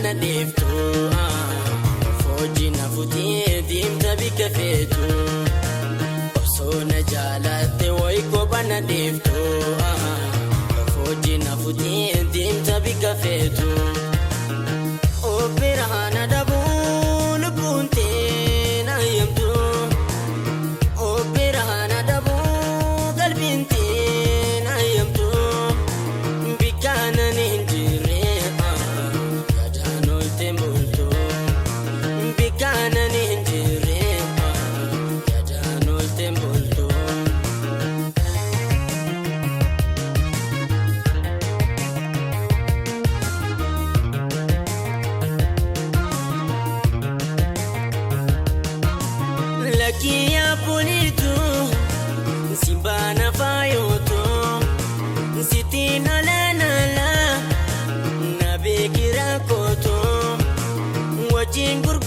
na dhiiftu. Foojii na futee diimta bika feetu. Osoo na jaalatte wayi kopha na dhiiftu. Foojii na futee diimta bika feetu. Obbiraan dhabuu lubbuun tee na yamtu. Obbiraan dhabuu qalbiin tee na yamtu. Bikkaanaan hin jirre yaadaan oolte mul'atu. Bikkaanaan hin jirre yaadaan oolte mul'atu. Lakkii abbooniitu simbaana faayootu sitiin alaanala na beekira kootu wajjin gurguratu.